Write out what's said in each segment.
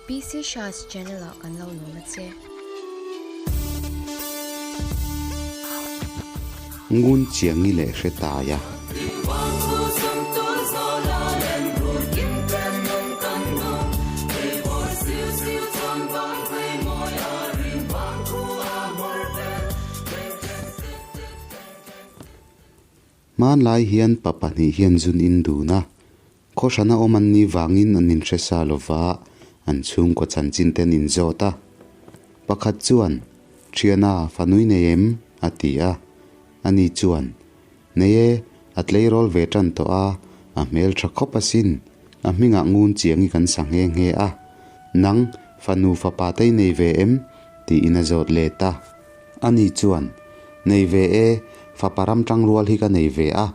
PC Shah's channel ah kan lo lawm a che. Ngun Chiangi leh hre tai a. Hmanlai hian pa pahnih hian zun in dun a, Khawhrana awm an nih vangin an inhre sa lova, an chhungkaw chanchin te an inzawt a. Pakhat chuan, Thiana, fanui nei em? a ti a. Ani chuan, Nei e, a tleirawl ve tan tawh a, a hmel tha khawp asin, a hmingah ngun chiangi kan sa nghe nghe a. Nang, fanu fapa te i nei ve em? tiin a zawt let a. Ani chuan, Nei ve e, fapa ram tangrual hi ka nei ve a,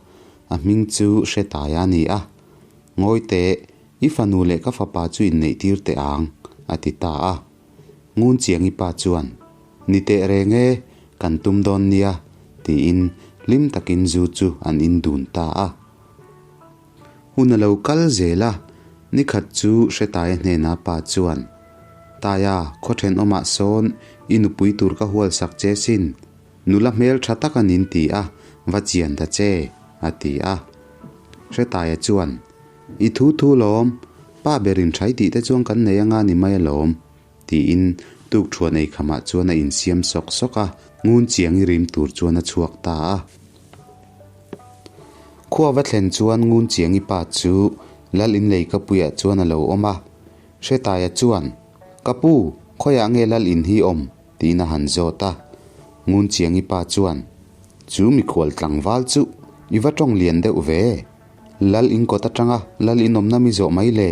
A hming chu Hretaia a ni a, Ngawi teh, i fanu leh ka fapa chu inneih tir teh ang, a ti ta a. Ngun Chiangi pa chuan, Ni teh reng e, kan tum dawn nia, tiin hlim takin zu chu an in dun ta a. Hun a lo kal zel a, nikhat chu Hretaia hnena pa chuan, Taia, khaw thenawmah sawn i nupui tur ka hualsak che sin, Nula hmel tha tak a nin ti a, va chian ta che, a ti a. Hretaia chuan, I thu thu lawm, pa berin thai tih te chuan kan nei anga ni mai alawm, tiin tuk thuan ei khamah chuan a insiam sawk sawk a, ngun chiang i rim tur chuan a chhuak ta a. Khua va thlen chuan ngun chiang i pa chu Lal in lei kapuiah chuan a lo awm a. Hretaia chuan, Ka pu, khawiah nge Lal in hi awm? Tiin a han zawt a, Ngun Chiangi pa chuan, Chu mikhual tlangval chu i va tawng lian deuh ve, Lal in kawt atanga Lal in awmna mi zawh mai le,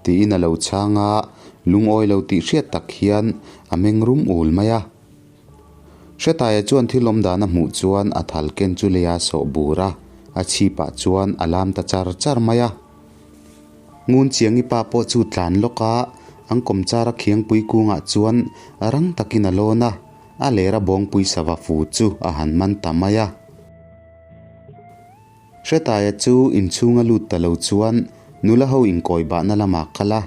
tiin a lo chhang a, lungawi lo tih hriat tak hian a meng rum ul mai a. Hretaia chuan thil awm dan a hmuh chuan a thal ken chu leia sawh bur a, a chhipah chuan a lam ta char char mai a. Ngun Chiangi pa pawh chu tlan lawk a, an kawmchar a khiangpui kungah chuan rang takin a lawn a, a ler a bawngpui sava fu chu a han man ta mai a. Hretaia chu inchhunga lut ta lo chuan nula ho inkawi bahna lamah kal a,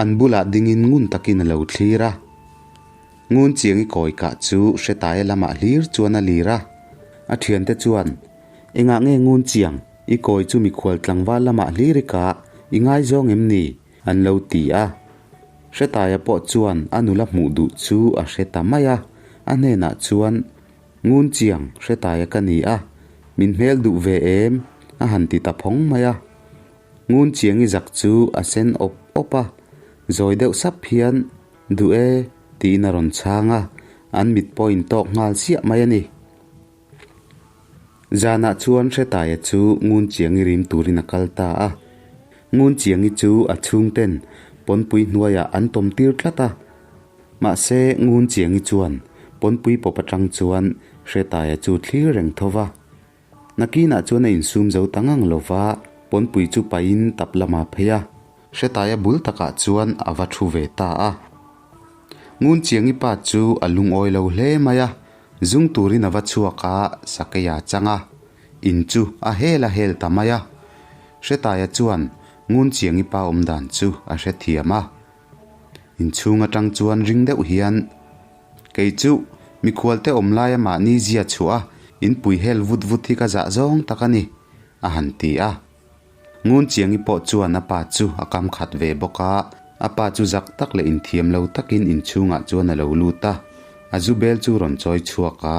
an bulah dingin ngun takin a lo thlir a. Ngun Chiangi kawi kah chu Hretaia lamah hlir chuan a lir a, a thiante chuan, Engah nge Ngun Chiang? I kawi chu mikhual tlangval lamah hlir i kah, i ngaizawng em ni? an lo ti a. Hretaia pawh chuan a nula hmuh duh chu a hre ta mai a, a hnenah chuan, Ngun chiang, Hretaia ka ni a, min hmel duh ve em? a han ti ta phawng mai a. Ngun chiang i zak chu a sen awp awp a, zawi deuh sap hian, Duh e, tiin a rawn chhang a, an mit pawh intawk nghal siah mai a ni. Zanah chuan Hretaia chu Ngunchiangi rim turin a kal ta a. Ngunchiangi chu a chhungten pawnpui hnuaiah an tawm tir tlat a. Mahse, Ngunchiangi chuan pawnpui pawp atang chuan Hretaia chu thlir reng tho va. Nakinah chuan a insum zo ta ngang lo va, pawnpui chu pahin tap lamah phei a. Hretaia bul takah chuan a va thu ve ta a. Ngunchiangi pa chu a lungawi lo hle mai a. Zung turin a va chhuak a, Sakeia chang a, in chu a hel a hel ta mai a. Hretaia chuan Ngunchiangi pa awm dan chu a hrethiam a. Inchhung atang chuan ring deuh hian, Kei chu mikhualte awm laia mahni zia chhuah a, inpui hel vut vut hi ka zah zawng tak a ni, a han ti a. Ngunchiangi pawh chuan a pa chu a kam khat ve bawk a, a pa chu zak tak leh inthiam lo takin inchhungah chuan a lo lut a, a zu bel chu rawn chawi chhuak a,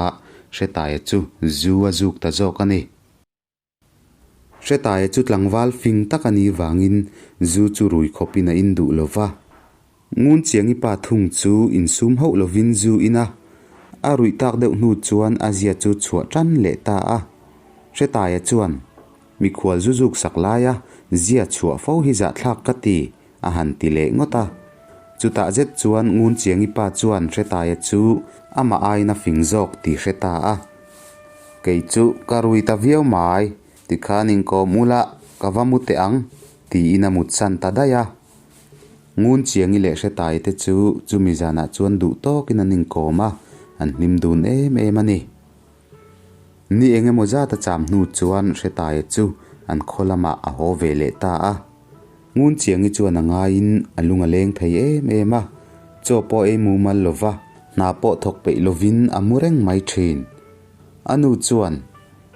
Hretaia chu zu a zuk ta zawk a ni. Hretaia chu tlangval fing tak a nih vangin zu chu rui khawpin a in duh lo va. Ngunchiangi pa thung chu insum hauh lovin zu in a, a ruih tak deuh hnu chuan a zia chu chhuah tan leh ta a. Hretaia chuan. Mikhual zu zuk sak laia zia chhuah fo hi zahthlak ka ti, a han ti leh ngawt a. Chutah zet chuan Ngunchiangi pa chuan Hretaia chu amah aiin a fing zawk tih hre ta a. Kei chu ka rui ta viau mai, tikhan inkawm ula ka va mu teh ang, tiin a mutsan ta daih a. Ngunchiangi leh Hretaia te chu chumi zanah chuan duh tawkin an inkawm a, an hlim dun em em a ni. Ni eng emaw zat a cham hnu chuan Hretaia chu an khaw lamah a haw ve leh ta a. Ngunchiangi chuan a ngaiin a lung a leng thei em em a, chaw pawh ei mumal lo va, hna pawh thawk peih lovin a mu reng mai thin. A nu chuan,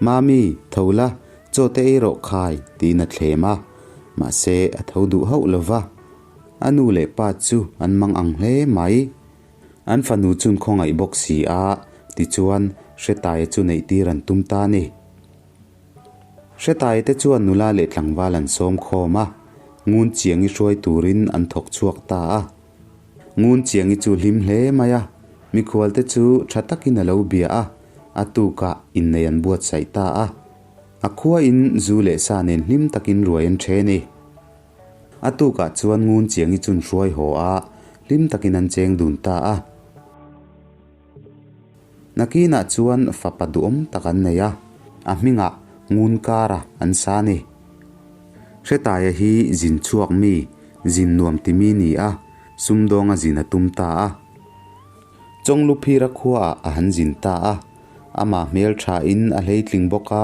Mami, tho la, chaw te ei rawh khai, tiin a thlem a, mahse a tho duh hauh lo va. A nu leh pa chu an mang ang hle mai. An fanu chun khawngaih bawk si a, tichuan Hretaia chu neih tir an tum ta a ni. Hretaia te chuan nula leh tlangval an sawm khawm a, Ngun Chiangi hruai turin an thawk chhuak ta a. Ngun Chiangi chu hlim hle mai a, mikhual te chu tha takin a lo bia a, a tukah innei an buatsaih ta a. A khuain zu leh sa nen hlim takin ruai an then ni. A tukah chuan Ngun Chiangi chun hruai haw a, hlim takin an cheng dun ta a. Nakinah chuan fapa duhawm tak an nei a, a hmingah Ngun Kara an sa a ni. Hretaia hi zin chhuak mi, zin nuam ti mi ni a, sumdawnga zin a tum ta a. Chawngluphira khuaah a han zin ta a, amah hmel thain a hleitling bawk a,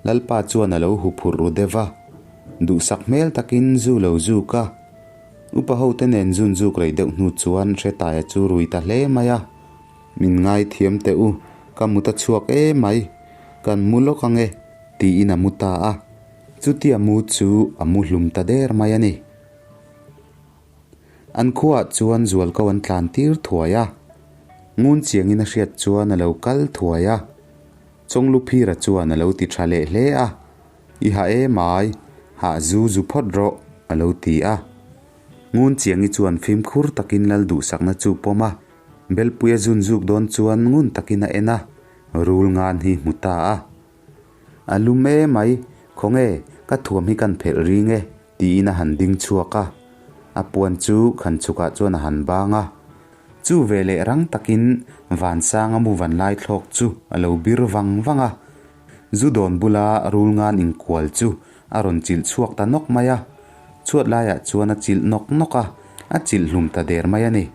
Lalpa chuan a lo huphurh ru deuh va. Duhsak hmel takin zu lo zuk a. Upa hote nen zun zuk rei deuh hnu chuan Hretaia chu rui ta hle mai a. Min ngaithiam teh u, ka mut a chhuak e mai, kan mu lawk ang e, tiin a mu ta a. Chutia mu chu a mu hlum ta der mai a ni. An khuaah chuan zualko an tlan tir thuai a. Ngun chiangin a hriat chuan a lo kal thuai a. Chawngluphira chuan a lo ti tha leh hle a. I ha e mai, hah zu zu phawt rawh, a lo ti a. Ngun Chiangi chuan fimkhur takin lal duhsakna chu pawm a, Belpuia zun zuk dawn chuan ngun takin a en a, rul ngan hi hmu ta a. A lum e mai, khawnge, ka thuam hi kan phelh ring e, tiin a han ding chhuak a. A puan chu khan chhukah chuan a han bang a. Chu veleh rang takin Vansanga mu vanlai thlawk chu a lo bir vang vang a. Zu dawn bula rul ngan inkual chu a rawn chilh chhuak ta nawk mai a, chhuat laiah chuan a chilh nawk nawk a, a chilh hlum ta der mai a ni.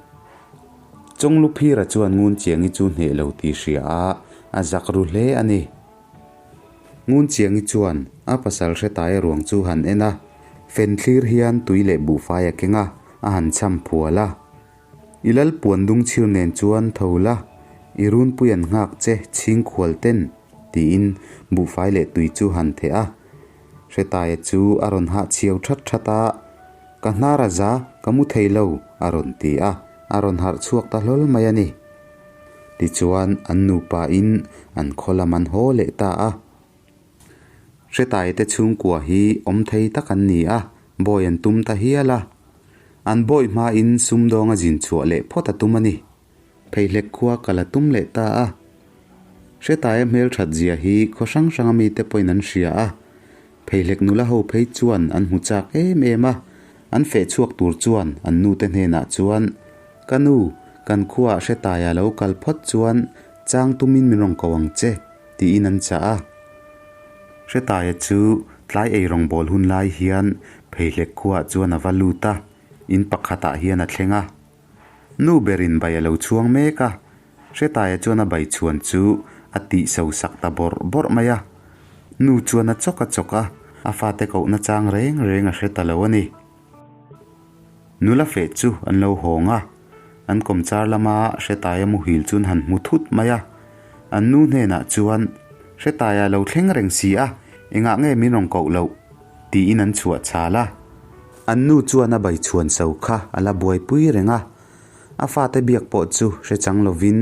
Chawngluphira chuan Ngunchiangi chu hneh lo tih hria a, a zak ru hle a ni. Ngunchiangi chuan a pasal hretaia ruang chu han en a, fen thlir hian tui leh buhfai a keng a, a han cham phual a. I lal puan dung chhir nen chuan tho la, i runpui an nghak che chhing khual ten, tiin buhfai leh tui chu han theh a. Hretaia chu a rawn hah chhiau that that a, Ka hnar a za, ka mu thei lo, a rawn ti a, a rawn harh chhuak ta hlawl mai a ni. Tichuan an nupa in an khaw lam an haw leh ta a. Hretaia te chhungkua hi awm thei tak an ni a, bawi an tum ta hial a. An bawi hmain sumdawnga zin chhuah leh phawt a tum a ni. Pheihlek khua kal a tum leh ta a. Hretaia hmelthat zia hi khaw hrang hranga mite pawhin an hria a. Pheihlek nula ho phei chuan an hmu chak em em a. An feh chhuak tur chuan an nute hnenah chuan, Ka nu, kan khuaah Hretaia lo kal phawt chuan chang tumin min rawn ko ang che, tiin an chah a. Hretaia chu tlai ei rawngbâwl hun lai hian Pheihlek khuaah chuan a va lût a, in pakhatah hian a thleng a. Nu berin bai a lo chhuang mek a, Hretaia chuan a bai chhuan chu a tih so sak ta bawrh bawrh mai a. Nu chuan a chawk a chawk a, a fate kohna chang reng reng a hre ta lo a ni. Nula feh chu an lo hawng a, an kawmchar lama Hretaia muhil chu an han hmu thut mai a. An nu hnenah chuan, Hretaia lo thleng reng si a, engah nge min rawn koh loh? tiin an chhuah chhal a. An nu chuan a bai chhuan so kha a la buaipui reng a, a fate biak pawh chu hre chang lovin,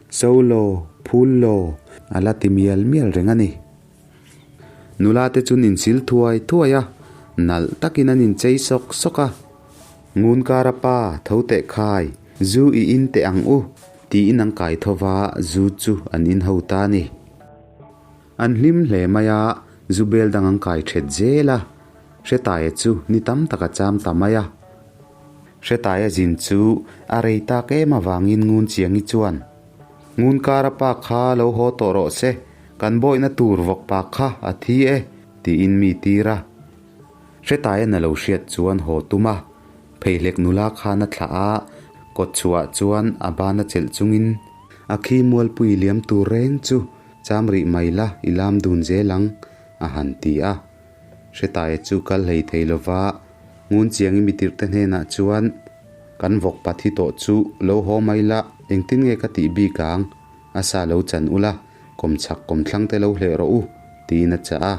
So law, phul law, a la ti mial mial reng a ni. Nula te chu an insil thuai thuai a, nalh takin an inchei sawk sawk a. Ngun kara pa, tho teh khai, zu i in teh ang u, tiin an kai tho va, zu chu an in ho ta a ni. An hlim hle mai a, zu bel dang an kai thet zel a, Hretaia chu ni tam tak a cham ta mai a. Hretaia zin chu a rei tak em avangin Ngun Chiangi chuan, Ngun kara pa kha lo haw tawh rawh se, kan bawihna tur vawk pa kha a thi e, tiin mi tir a. Hretaian a lo hriat chuan haw tum a, pheihlek nula khan a thlah a, kawt chhuah chuan a ban a chelh chungin a khi mualpui liam tur reng chu cham rih mai la i lam dun zel ang, a han ti a. Hretaia chu kal hlei thei lova. Ngunchiangi mitirhte hnenah chuan, Kan vawk pa thi tawh chu lo haw mai la, engtin nge ka tih bik ang? A sa lo chan ula, kawmchhak kawmthlang te lo hleh rawh u, tiin a chah a.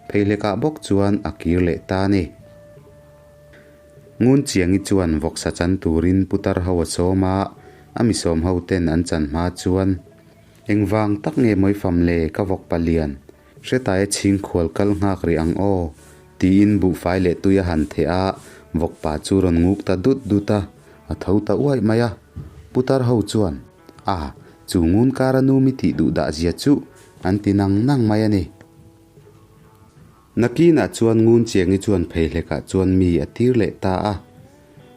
Pheihlekah bawk chuan a kir leh ta a ni. Ngunchiangi chuan vawksa chan turin putar ho a sawm a, a mi sawm ho ten an chan hma chuan, Engvang tak nge mawifam le ka vawk palian, Hretaia chhingkhual kal nghak rih ang aw, tiin buhfai leh tui a han theh a, vawkpa chu rawn nguk ta dut dut a, a tho ta uaih mai a. Putar ho chuan, A, chu ngun kara nu mi tih duh dah zia chu, an ti nang nang mai a ni. Nakinah chuan ngun chiangi chuan pheihlekah chuan mi a tir leh ta a.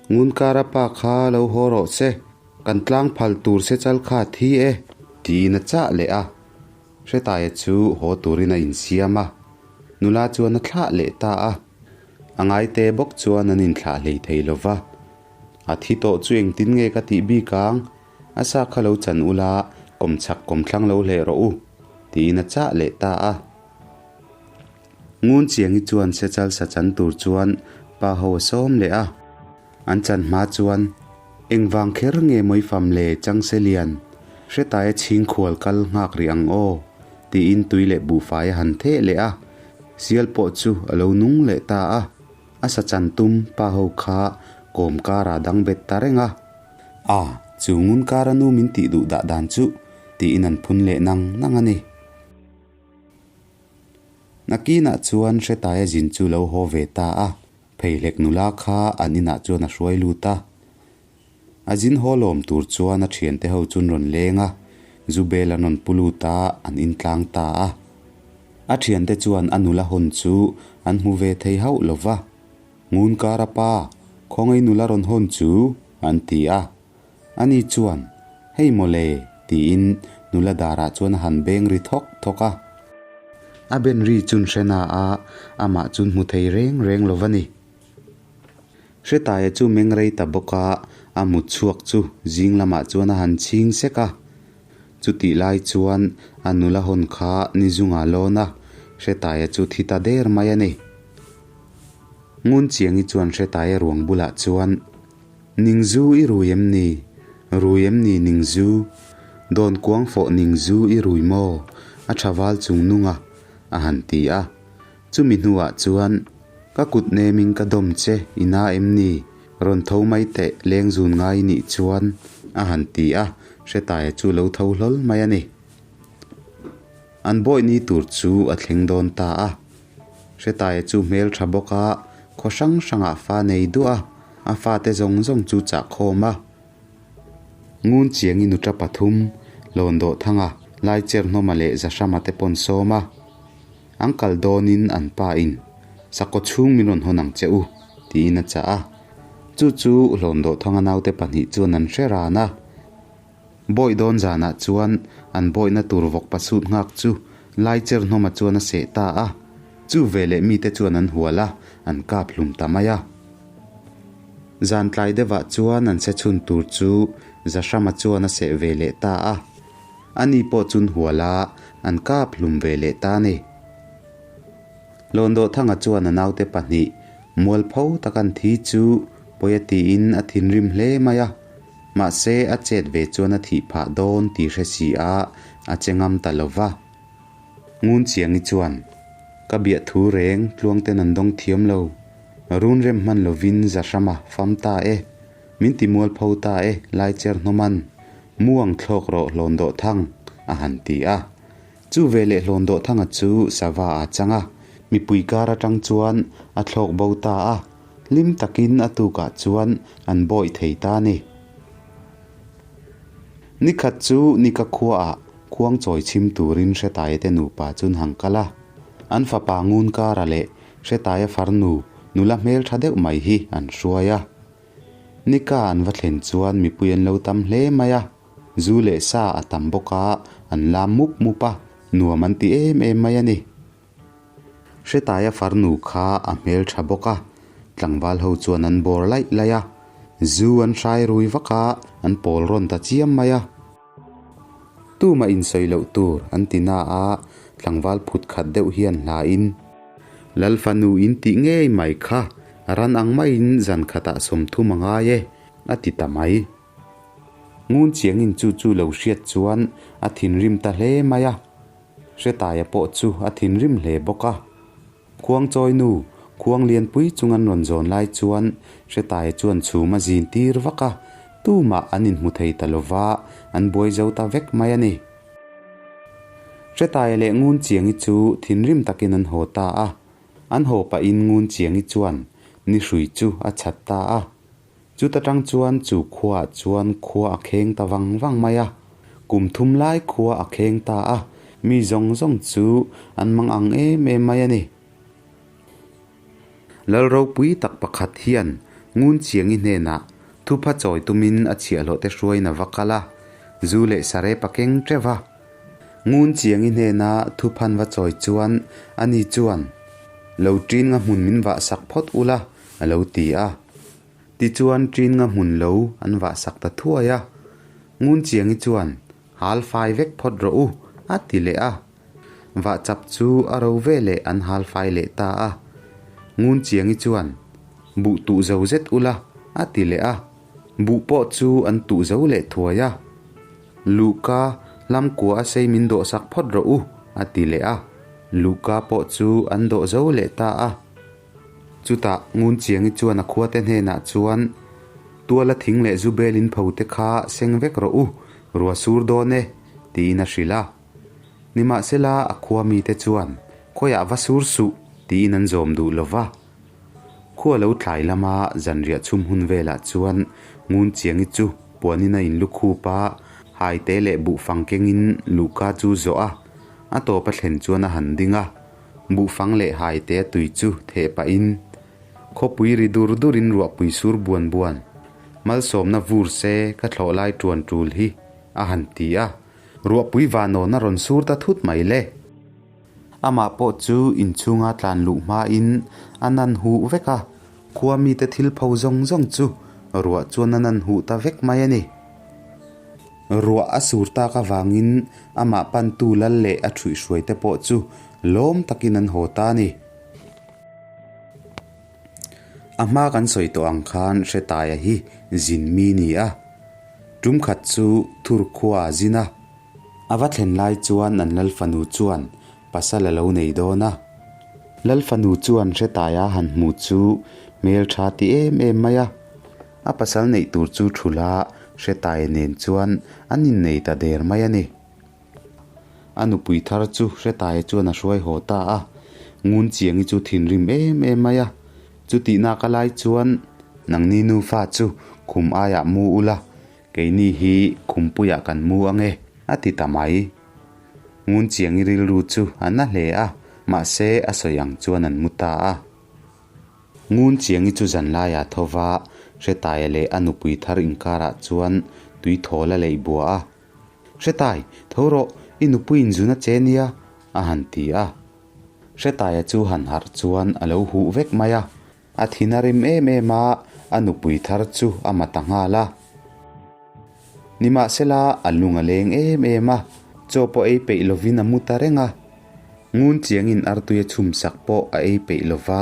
Ngun kara pa kha lo haw rawh se, kan tlang phal tur se chal kha a thi e, tiin a chah leh a. Hretaia chu haw turin a insiam a, nula chuan a thlah leh ta a. A ngaite bawk chuan an inthlah hlei thei lo va. A thi tawh chu engtin nge ka tih bik ang? A sa kha lo chan ula, kawmchhak kawmthlang lo hleh rawh u, tiin a chah leh ta a. Ngunchiangi chuan sechal sa chan tur chuan pa ho a sawm leh a. An chan hma chuan, Engvang kher nge mawifam le Changselian, hretaia chhingkhual kal nghak rih ang aw, tiin tui leh buhfai a han theh leh a, sial pawh chu a lo nung leh ta a, a sa chan tum pa ho kha kawm karah dang bet ta reng a. A, chu ngun kara nu min tih duh dah dan chu, tiin an phun leh nang nang a ni. Nakinah chuan hretaia zin chu lo haw ve ta a. Pheihlek nula kha an inah chuan a hruai lut a. A zin haw lawm tur chuan a thiante ho chun rawn leng a, Zubel an rawn pu lut a, an intlang ta a. A thiante chuan a nula hawn chu an hmu ve thei hauh lo va. Ngun kara pa, khawngaih nula rawn hawn chu, an ti a. Ani chuan, Hei mawle, tiin nula darah chuan a han beng ri thawk thawk a. A ben ri chun hre na a, amah chun hmu thei reng reng lo va ni. Hretaia chu meng rei ta bawk a, a mut chhuak chu zing lamah chuan a han chhing sek a. Chutih lai chuan a nula hawn kha ni zungah lawn a, Hretaia chu thi ta der mai a ni. Ngunchiangi chuan Hretaia ruang bulah chuan, Ningzu i rui em ni? Rui em ni Ningzu? Dawn kuang fawh Ningzu i rui maw? A tha val chung nung a, a han ti a. Chumi hnuah chuan, Ka kut nemin ka dawm che i na em ni? Rawn tho mai teh leng zun ngai nih chuan, a han ti a, Hretaia chu lo tho hlawl mai a ni. An bawih ni tur chu a thleng dawn ta a. Hretaia chu hmel tha bawk a, khaw hrang hrangah fa nei duah a, a fate zawng zawng chu chah khawm a. Ngun chiangi nuta pathum, Lawn Dawhthanga, Laicherhnawma leh Zahrama te pawn sawm a. An kal dawnin an pa in, Sakawt chhung min rawn hawn ang che u, tiin a chah a. Chu chu Hlawn Dawhthanga naute pahnih chuan an hre ran a. Bawih dawn zanah chuan an bawihna tur vawk pasut nghak chu Laicherhnawma chuan a seh ta a, chu veleh mite chuan an hual a, an kap hlum ta mai a. Zan tlai deuhah chuan an se chhun tur chu Zahrama chuan a seh ve leh ta a, ani pawh chun hual a, an kap hlum ve leh ta a ni. Lawndawhthanga chuan a naute pahnih mualpho tak an thi chu pawi a tiin a thinrim hle mai a. Mahse, a chet ve chuan a thih phah dawn tih hre si a, a che ngam ta lo va. Ngunchiangi chuan, Ka biah thu reng tluangten an dawng thiam lo. Run rem hman lovin Zahrama fam ta e. Min ti mualpho ta e, Laicher hnawman. Muang thlawk rawh hlawn dawh thang, a han ti a. Chu veleh hlawn dawh thanga chu sava a chang a, mipui kar atang chuan a thlawk bo ta a. Hlim takin a tukah chuan an bawih thei ta a ni. Nikhat chu Nika khuaah khuang chawi chhim turin Hretaia te nupa chun hang kal a. An fapa Ngun Kara leh Hretaia farnu nula hmeltha deuh mai hi an hruai a. Nika an va thlen chuan mipui an lo tam hle mai a. Zu leh sa a tam bawk a, an lam mup mup a, nuam an ti em em mai a ni. Hretaia farnu kha a hmel tha bawk a, tlangval ho chuan an bawr laih laih a, zu an hrai rui vak a, an pawl rawn ta chiam mai a. Tumah insawi loh tur an ti na a, tlangval phut khat deuh hian hlain, Lal fanu in tih ngei mai kha. Ran ang maiin zan khatah 30 a ngai e, a ti ta mai. Ngun chiangin chu chu lo hriat chuan a thinrim ta hle mai a. Hretaia pawh chu a thinrim hle bawk a. Khuangchawi nu, khuang lianpui chung an rawn zawn lai chuan Hretaia chuan chhum a zin tir vak a, tumah an inhmu thei ta lova, an buai zo ta vek mai a ni. Hretaia leh Ngunchiangi chu thinrim takin an haw ta a, an haw pahin Ngunchiangi chuan ni hrui chu a chhat ta a. Chuta tang chuan chu khuaah chuan khua a kheng ta vang vang mai a, kum thum lai khua a kheng ta a, mi zawng zawng chu an mang ang em em mai a ni. Lal ropui tak pakhat hian Ngunchiangi hnenah thupha chawi tumin a chhiahhlawhte hruaiin a va kal a, zu leh sarep a keng teuh va. Ngunchiangi hnena thuphan va chawi chuan ani chuan, Lo ṭin nga hmun min vah sak phawt ula, a lo ti a. Tichuan ṭin nga hmun lo an vah sak ta thuai a. Ngunchiangi chuan, Hal fai vek phawt rawh u, a ti leh a. Vahchap chu a ro ve leh an hal fai leh ta a. Ngunchiangi chuan, Buh tuh zo zet ula, a ti leh a. Buh pawh chu an tuh zo leh thuai a. Luhka hlamkua a sei min dawhsak phawt rawh u, a ti leh a. Luhka pawh chu an dawh zo leh ta a. Chutah Ngunchiangi chuan a khuate hnenah chuan, Tuala thing leh zu bel in pho te kha seng vek rawh u, rua sur dawn e, tiin a hrilh a. Nimahsela a khua mite chuan, Khawiah va sur suh, tiin an zawm duh lo va. Khua lo tlai lama zanriah chhum hun velah chuan Ngunchiangi chu puanin a inlukhup a, haite leh buhfang kengin luhka chu zawh a, a tawp a thlen chuan a han ding a. Buhfang leh haite a tui chu theh pahin khawpui ri dur durin ruahpui sur buan buan malsawmna vur se ka thlawh lai tuan tul hi a han ti a, ruahpui vanawn a rawn sur ta thut mai le. Amah pawh chu inchhunga tlan luh hmain a nan huh vek a, khua mite thil pho zawng zawng chu ruah chuan a nan huh ta vek mai a ni. Ruah a sur tak avangin amah pantu lal leh a ṭhuihhruaite pawh chu lawm takin an haw ta a ni. A hma kan sawi tawh ang khan Hretaia hi zin mi ni a. Tum khat chu Thur khua a zin a. A va thlen lai chuan an lal fanu chuan pasal a lo nei dawn a. Lal fanu chuan Hretaia han hmu chu hmelṭha ti em em mai a. A pasal neih tur chu thula Hretaia nen chuan an innei ta der mai a ni. A nupui thar chu Hretaia chuan a hruai haw ta a, Ngunchiangi chu thinrim em em mai a. Chutihnak a lai chuan nangni nufa chu khum aiah mu ula, keini hi khumpuiah kan mu ange, a ti ta mai. Ngunchiangi rilru chu a na hle a, mahse a sawi ang chuan an mu ta a. Ngun Chiangi chu zanlaiah tho va, Hretaia leh a nupui thar inkarah chuan tui thawl a leih bua a. Hretai, tho rawh, i nupui inzun a che nia, a han ti a. Hretaia chu han harh chuan a lo huh vek mai a. A thin a rim em em a, a nupui thar chu a ma ta nghal a. Nimahsela, a lung a leng em em a, chaw pawh ei peih lovin a mu ta reng a. Ngun chiangin artui a chhum sak pawh a ei peih lova,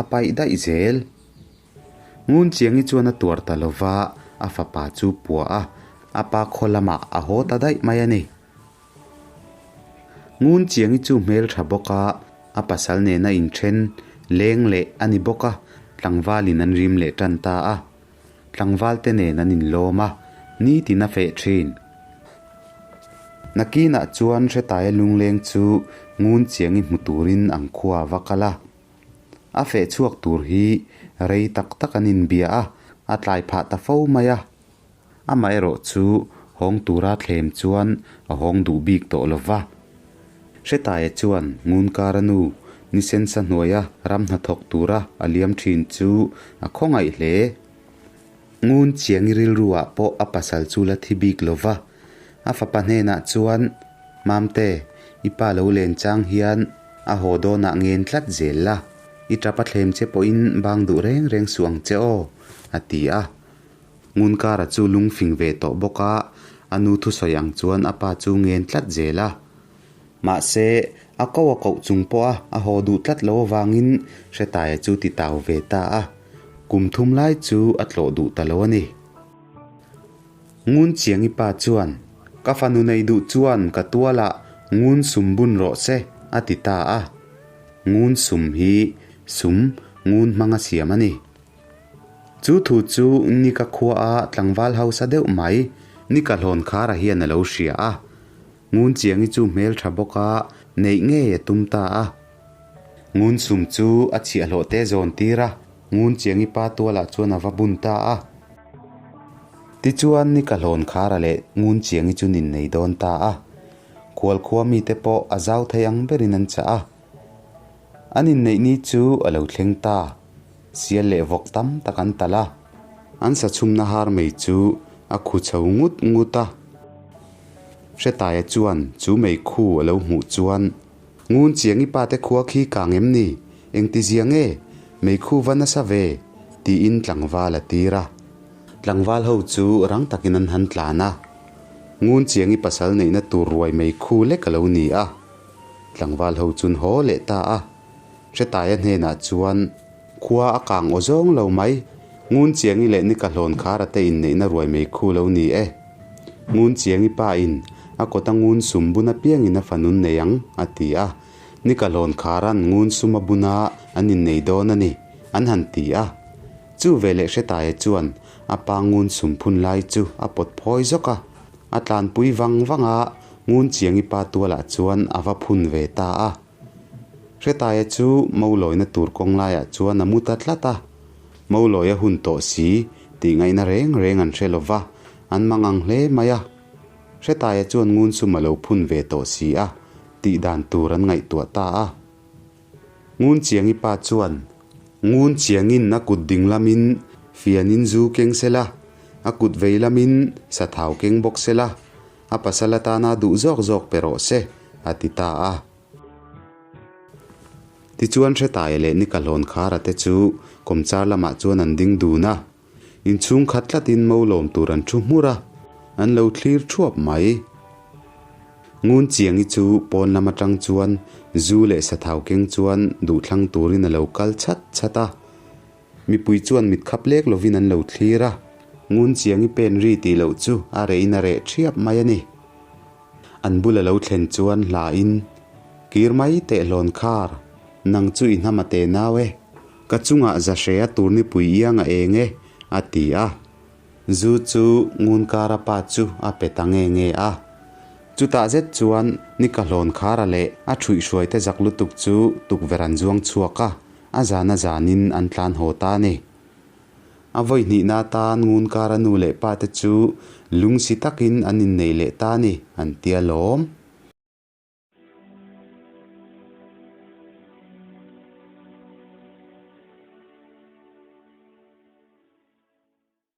a paih daih zel. Ngun chiangi chuan a tuar ta lova, a fapa chu puah a, a pa khaw lamah a haw ta daih mai a ni. Ngun chiangi chu hmel tha bawk a, a pasal nena inthen leng leh a ni bawk a, tlangvalin an rim leh tan ta a. Tlangval te nen an inlawm a, nitin a feh thin. Nakinah chuan Hretaia lungleng chu ngun chiangi hmu turin ang khua a va kal a. A feh chhuak tur hi rei tak tak an inbia a, a tlai phah ta fo mai a. Amaherawh chu hawng tura thlem chuan a hawng duh bik tawh lo va. Hretaia chuan Ngunkara nu Nisensa hnuaia ram hnathawk tura a liam thin chu a khawngaih hle. Ngun Chiangi rilruah pawh a pasal chu la thi bik lo va. A fapa hnenah chuan, Mamte, i pa lo len chang hian a haw dawnah ngen tlat zel la, i tap a thlem che pawhin bang duh reng reng suh ang che aw, a ti a. Ngunkara chu lungfing ve tawh bawk a, a nu thusawi ang chuan a pa chu ngen tlat zel a. Mahse, a ko a koh chung pawh a a haw duh tlat lo avangin Hretaia chu ti tau ve ta a. Kum thum lai chu a tlawh duh ta lo a ni. Ngun Chiangi pa chuan, Ka fanu nei duh chuan ka tualah ngun sum bun rawh se, a ti ta a. Ngun sum hi sum ngun hmanga siam a ni. Chu thu chu Nika khuaa tlangval hausa deuh mai Nika Hlawnkhara hian a lo hria a. Ngun Chiangi chu hmel tha bawk a, neih ngei a tum ta a. Ngun sum chu a chhiahhlawh te zawn tir a, Ngun Chiangi pa tualah chuan a va bun ta a. Tichuan Nika Hlawnkhara leh Ngun Chiangi chu nin nei dawn ta a. Khualkhua mite pawh a zau thei ang berin an chah a. An inneih ni chu a lo thleng ta. Sial leh vawk tam tak an talh a. An sachhumna har mai chu a khu chho ngut ngut a. Hretaia chuan chu mei khu a lo hmuh chuan, Ngun Chiangi pa te khua khi kang em ni? Engti zia nge? Mei khu va nasa ve? tiin tlangval a tir a. Tlangval ho chu rang takin an han tlan a. Ngun Chiangi pasal neihna tur ruai mei khu lek a lo ni a. Tlangval ho chun haw leh ta a. Hretaia hnenah chuan, Khua a kang aw zawng lo mai. Ngun Chiangi leh Nika hlawn khara te inneihna ruai mei khu lo ni e. Ngun Chiangi pa in a kawta ngun sum bun apiangin a fanun nei ang, a ti a. Nika hlawn kharan ngun sum a buna an innei dawn a ni, an han ti a. Chu veleh Hretaia chuan a pa ngun sum phun lai chu a pawt phawi zawk a. A tlanpui vang vang a, Ngun Chiangi pa tualah chuan a va phun ve ta a. Hretaia chu Maulawina tur kawng laiah chuan a mu ta tlat a. Maulawia hun tawh si tih ngaihna reng reng an hre lo va, an mang ang hle mai a. Hretaia chuan Ngun sum a lo phun ve tawh si a, tih dan tur an ngaihtuah ta a. Ngun Chiangi pa chuan, Ngun Chiangin a kut ding lamin fianin zu keng sela, a kut vei lamin sathau keng bawk sela, a pasal atana duh zawk zawk pe rawh se, a ti ta a. Tichuan Hretaia leh Nikahlawn Khara te chu kawmchar lamah chuan an ding dun a. Inchhung khat tlatin mo lawm tur an thu hmur a, an lo thlir thuap mai. Ngun Chiangi chu pawn lam atang chuan zu leh sathau keng chuan duhthlang turin a lo kal chhat chhat a. Mipui chuan mit khap lek lovin an lo thlir a, Ngun Chiangi pen ri tih loh chu a rehin a reh thiap mai a ni. An bul a lo thlen chuan hlain, Kir mai teh hlawn khar, nang chu i hnam a te nau e. Ka chungah Zahrea turnipui iang a eng e, a ti a. Zu chu Ngunkara pa chu a pe ta nge nge a. Chutah zet chuan Nika hlawn khara leh a ṭhuihhruaite zak lutuk chu tukverh an zuang chhuak a, a zan a zanin an tlan haw ta a ni. A vawi hnihna atan Ngunkara nu leh pa te chu lungsi takin an innei leh ta a ni, an ti alawm.